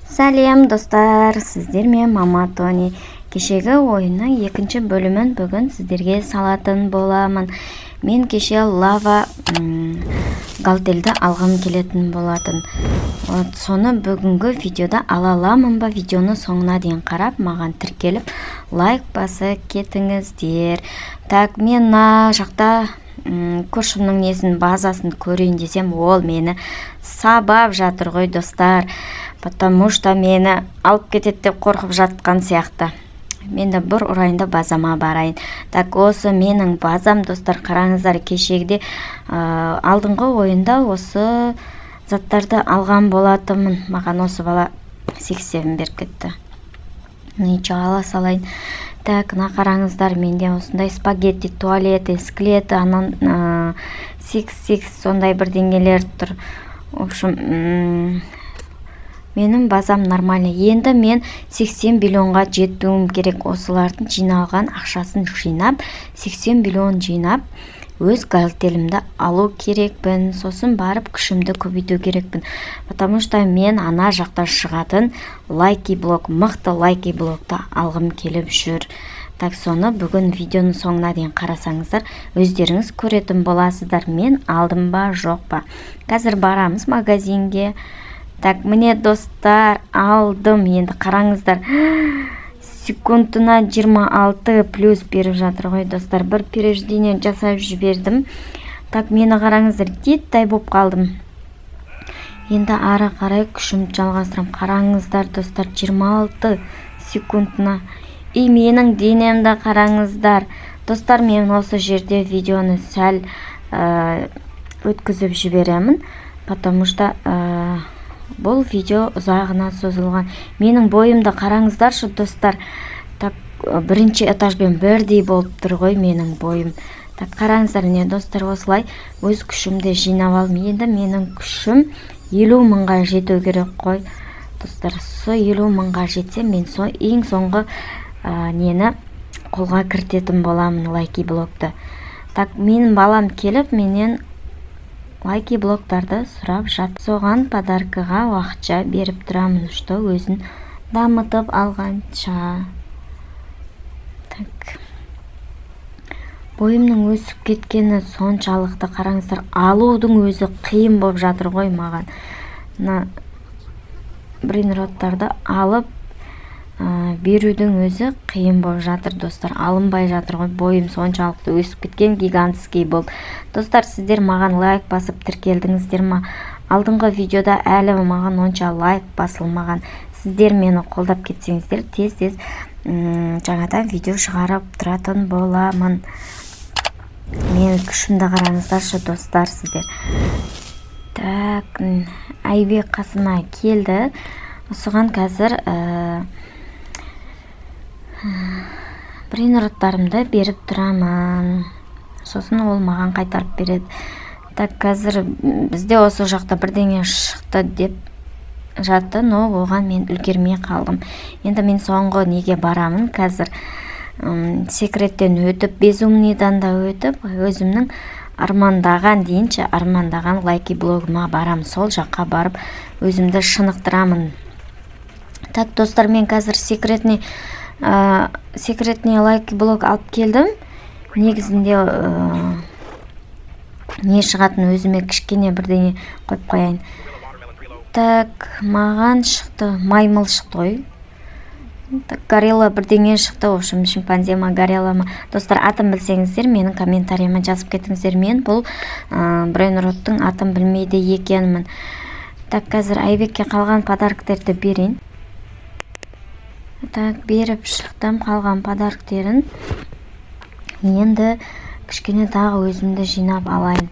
Сәлем, достар! Сіздермен Мама Тони. Кешегі ойынның екінші бөлімін бүгін сіздерге салатын боламын. Мен кеше лава галтельді алғым келетін болатын. Вот, соны бүгінгі видеода ала аламын ба? Видеоны соңына дейін қарап, маған тіркеліп, лайк басып кетіңіздер. Так, мен мына жақта көршімнің несін, базасын көрейін десем, ол мені сабап жатыр ғой, достар, потому что мені алып кетеді деп қорқып жатқан сияқты. Мен де бір ұрайын да, базама барайын. Так, осы менің базам, достар, қараңыздар. Кешегіде, алдыңғы ойында осы заттарды алған болатынмын. Маған осы бала 87 беріп кетті. Ничего, ала салайын. Так, мына қараңыздар, менде осындай спагетти, туалеты, скелеты, анан сикс сикс сондай бірдеңелер тұр. В общем, менің базам нормальный. Енді мен 80 миллионға жетуім керек. Осылардың жиналған ақшасын жинап, 80 миллион жинап, өз галтелімді алу керекпін. Сосын барып күшімді көбейту керекпін, потому что мен ана жақта шығатын лаки блок, мықты лаки блокты алғым келіп жүр. Так, соны бүгін видеоның соңына дейін қарасаңыздар, өздеріңіз көретін боласыздар, мен алдым ба, жоқ па. Қазір барамыз магазинге. Так, міне, достар, алдым. Енді қараңыздар, секундына 26 плюс беріп жатыр ғой, достар. Бір перерождение жасап жібердім. Так, мені қараңыздар, диттай болып қалдым. Енді ары қарай күшімді жалғастырамын. Қараңыздар, достар, 26 секундына. И менің денемді қараңыздар, достар. Мен осы жерде видеоны сәл өткізіп жіберемін, потому что бұл видео ұзағына созылған. Менің бойымды қараңыздаршы, достар. Так, бірінші этажбен бірдей болып тұр ғой менің бойым. Так, қараңыздар, міне, достар, осылай өз күшімді жинап алдым. Енді менің күшім 50 мыңға жету керек қой, достар. Сол 50 мыңға жетсем, мен со ең соңғы нені қолға кіртетін боламын, лаки блокты. Так, менің балам келіп, менен лаки блоктарды сұрап жат. Соған подаркаға уақытша беріп тұрамын, что өзін дамытып алғанша. Так, бойымның өсіп кеткені соншалықты, қараңыздар, алудың өзі қиын болып жатыр ғой маған. Мына брейнроттарды алып берудің өзі қиын болып жатыр, достар, алынбай жатыр ғой, бойым соншалықты өсіп кеткен, гигантский болып. Достар, сіздер маған лайк басып тіркелдіңіздер ма? Алдыңғы видеода әлі маған онша лайк басылмаған. Сіздер мені қолдап кетсеңіздер, тез тез жаңадан видео шығарып тұратын боламын. Менің күшімді қараңыздаршы, достар, сіздер. Так, Айбек қасыма келді. Осыған қазір брейнроттарымды беріп тұрамын, сосын ол маған қайтарып береді. Так, қазір бізде осы жақта бірдеңе шықты деп жатты, но оған мен үлгермей қалдым. Енді мен соңғы неге барамын қазір, секреттен өтіп, безумныйдан да өтіп, өзімнің армандаған дейінші, армандаған лаки блогыма барамын. Сол жаққа барып, өзімді шынықтырамын. Так, достар, мен қазір секретный лаки блок алып келдім. Негізінде не шығатын, өзіме кішкене бірдеңе қойып қояйын. Так, маған шықты, маймыл шықты ғой. Так, горилла бірдеңе шықты, в общем, шимпанзе ма, горилла ма. Достар, атын білсеңіздер, менің комментарийіме жазып кетіңіздер. Мен бұл брейнроттың атын білмейді екенмін. Так, қазір Айбекке қалған подарктерді берейін. Так, беріп шықтым қалған подарктерін. Енді кішкене тағы өзімді жинап алайын.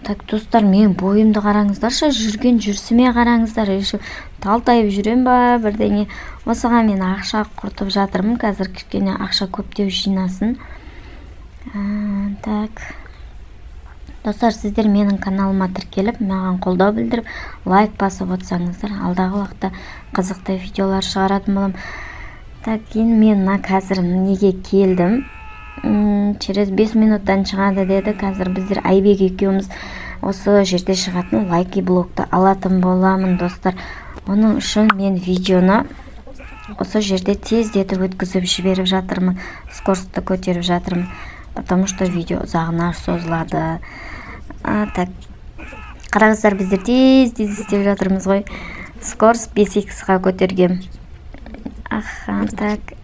Так, достар, мен бойымды қараңыздаршы, жүрген жүрісіме қараңыздар. Еще талтайып жүрем ба, бірдеңе. Осыған мен ақша құртып жатырмын. Қазір кішкене ақша көптеу жинасын. Так, достар, сіздер менің каналыма тіркеліп, маған қолдау білдіріп, лайк басып отырсаңыздар, алдағы уақытта қызықты видеолар шығаратын боламын. Так, енді мен мына қазір неге келдім? Через 5 минуттан шығады деді. Қазір біздер Айбек екеуміз Осы жерде шығатын лаки блокты алатын боламын, достар. Оның үшін мен видеоны осы жерде тездетіп өткізіп жіберіп жатырмын, скоростьті көтеріп жатырмын, потому что видео ұзағына созылады. Так, қараңыздар, біздер тез тез істеп жатырмыз ғой. Скорость 5 х-қа көтергем. Аха, так,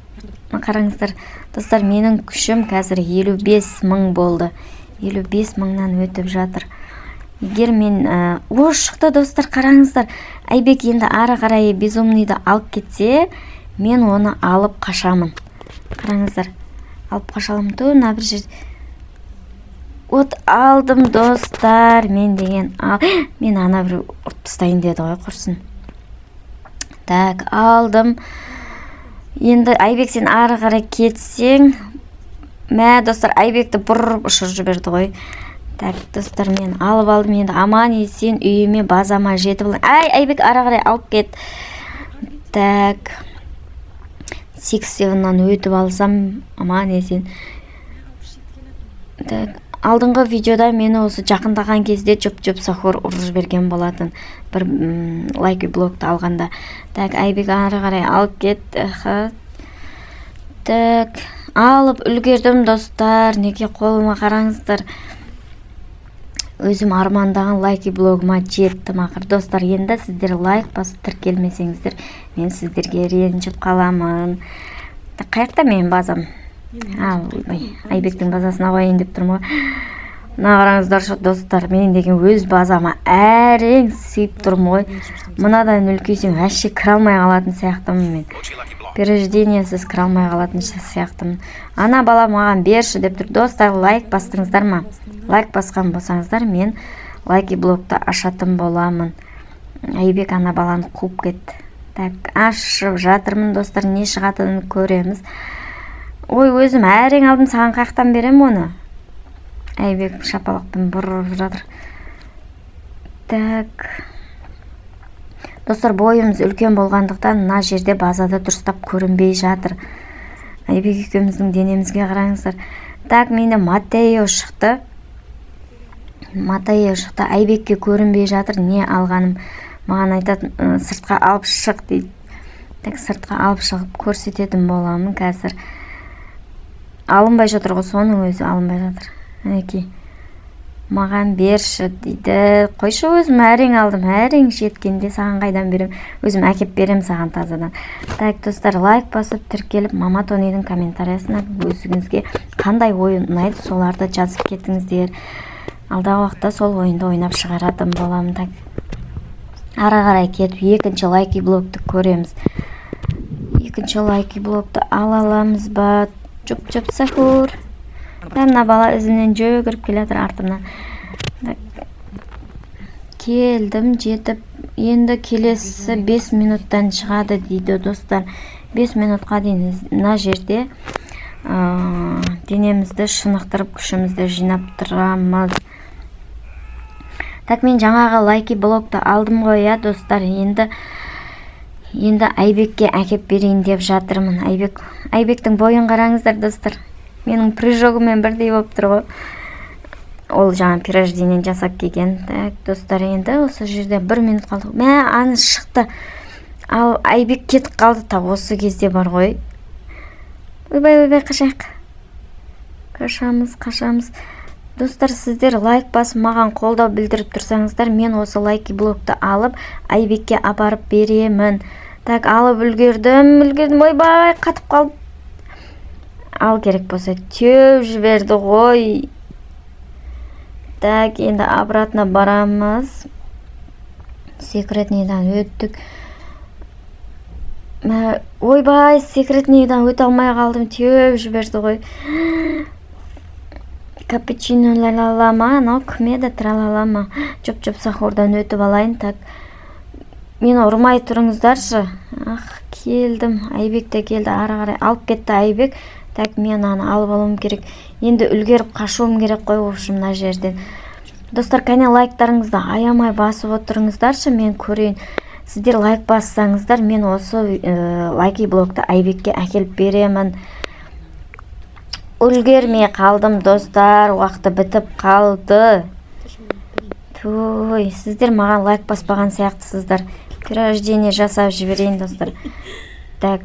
қараңыздар, достар, менің күшім қазір 55 000 болды, 55 000-нан өтіп жатыр. Егер мен о, шықты, достар, қараңыздар. Айбек енді ары қарай безумныйды алып кетсе, мен оны алып қашамын. Қараңыздар, алып қаша аламын. Ту, мына бір жер. Вот, алдым, достар. Мен деген ал, мен ана бір ұрып тастайын деді ғой, құрсын. Так, алдым. Енді, Айбек, сен ары қарай кетсең. Мә, достар, Айбекті бұрып ұшырып жіберді ғой. Так, достар, мен алып алдым. Енді аман есен үйіме, базама жетіп алайын. Ай, Айбек, ары қарай алып кет. Так, six seven-нан өтіп алсам аман есен. Так, алдыңғы видеода мені осы жақындаған кезде Чоп Чоп Сахур ұрып жіберген болатын бір лаки блокты алғанда. Так, Айбек, ары қарай алып кет. Так, алып үлгердім, достар. Неге, қолыма қараңыздар, өзім армандаған лаки блогыма жеттім ақыры. Достар, енді сіздер лайк басып тіркелмесеңіздер, мен сіздерге ренжіп қаламын. Қай жақта менің базам? А, ойбай, Айбектің базасына қояйын деп тұрмын ғой. Мына қараңыздаршы, достар, мен деген өз базама әрең сыйып тұрмын ғой. Мынадан үлкейсем, вообще кіре алмай қалатын сияқтымын. Мен перерождениесіз кіре алмай қалатын сияқтымын. Ана бала маған берші деп тұр. Достар, лайк бастыңыздар ма? Лайк басқан болсаңыздар, мен лаки блокты ашатын боламын. Айбек ана баланы қуып кетті. Так, ашып жатырмын, достар, не шығатынын көреміз. Ой, өзім әрең алдым, саған қаяқтан беремін оны? Айбек шапалақпен бұрып жатыр. Так, достар, бойымыз үлкен болғандықтан, мына жерде базада дұрыстап көрінбей жатыр. Айбек екеуміздің денемізге қараңыздар. Так, менде Матео шықты, Матео шықты. Айбекке көрінбей жатыр не алғаным. Маған айтады: «Сыртқа алып шық», — дейді. Так, сыртқа алып шығып көрсететін боламын қазір. Алынбай жатыр ғой, соның өзі алынбай жатыр. Мінекей, маған берші дейді. Қойшы, өзім әрең алдым, әрең жеткенде саған қайдан берем? Өзім әкеп берем саған тазадан. Так, достар, лайк басып, тіркеліп, Мама Тонидің комментариясына өзіңізге қандай ойын ұнайды, соларды жазып кетіңіздер. Алдағы уақытта сол ойынды ойнап шығаратын боламын. Так, ары қарай кетіп, екінші лаки блокты көреміз. Екінші лаки блокты ала аламыз ба? Чоп Чоп Сахур. Мына бала ізімнен жүгіріп келе жатыр, артымнан. Келдім жетіп. Енді келесі 5 минуттан шығады дейді, достар. 5 минутқа дейін мына жерде денемізді шынықтырып, күшімізді жинап тұрамыз. Так, мен жаңағы лаки блокты алдым ғой, иә, достар? Енді Айбекке әкеп берейін деп жатырмын. Айбек, Айбектің бойын қараңыздар, достар, менің прыжогыммен бірдей болып тұр ғой. Ол жаңа перерождение жасап келген. Так, достар, енді осы жерде бір минут қалды. Мә, аны шықты, ал Айбек кетіп қалды. Тап осы кезде бар ғой. Ойбай, ойбай, қашайық, қашамыз, қашамыз. Достар, сіздер лайк басып, маған қолдау білдіріп тұрсаңыздар, мен осы лаки блокты алып, Айбекке апарып беремін. Так, алып үлгердім, үлгердім. Ойбай, қатып қалды. Ал керек болса, теуіп жіберді ғой. Так, енді обратно барамыз. Секретныйдан өттік. Мә, ойбай, секретныйдан өте алмай қалдым, теуіп жіберді ғой. Капучино ла ма, анау кім еді, тралала ма? Чоп Чоп Сахурдан өтіп алайын. Так, мені ұрмай тұрыңыздаршы. Ах, келдім. Айбек те келді, ары қарай алып кетті Айбек. Так, мен аны алып алуым керек. Енді үлгеріп қашуым керек қой, в общем, мына жерден. Достар, кәне, лайктарыңызды аямай басып отырыңыздаршы, мен көрейін. Сіздер лайк бассаңыздар, мен осы лаки блокты Айбекке әкеліп беремін. Үлгермей қалдым, достар, уақыты бітіп қалды. Той, сіздер маған лайк баспаған сияқтысыздар. Перерождение жасап жіберейін, достар. Так,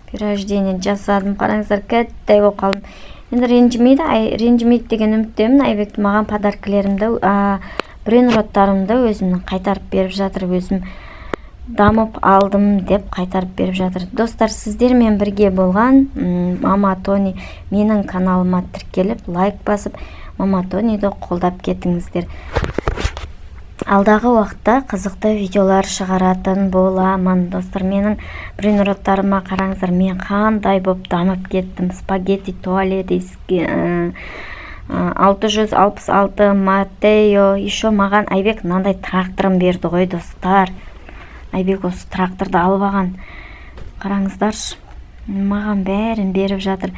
перерождение жасадым. Қараңыздар, кәттай болып қалдым. Енді ренжімейді, ренжімейді деген үміттемін. Айбек маған подаркілерімді, брейнроттарымды өзімнің қайтарып беріп жатыр. Өзім дамып алдым деп қайтарып беріп жатыр. Достар, сіздермен бірге болған Мама Тони. Менің каналыма тіркеліп, лайк басып, Мама Тониді қолдап кетіңіздер. Алдағы уақытта қызықты видеолар шығаратын боламын. Достар, менің брейнроттарыма қараңыздар, мен қандай болып дамып кеттім. Спагетти туалет, 666 Матео. Еще маған Айбек мынандай тракторын берді ғой, достар. Айбек осы тракторды алып алған. Қараңыздаршы, маған бәрін беріп жатыр.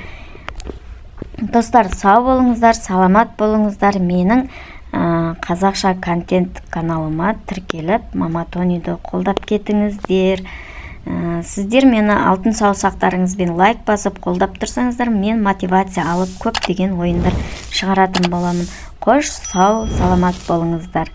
Достар, сау болыңыздар, саламат болыңыздар. Менің қазақша контент каналыма тіркеліп, Мама Тониді қолдап кетіңіздер. Сіздер мені алтын саусақтарыңызбен лайк басып, қолдап тұрсаңыздар, мен мотивация алып, көптеген ойындар шығаратын боламын. Қош, сау саламат болыңыздар.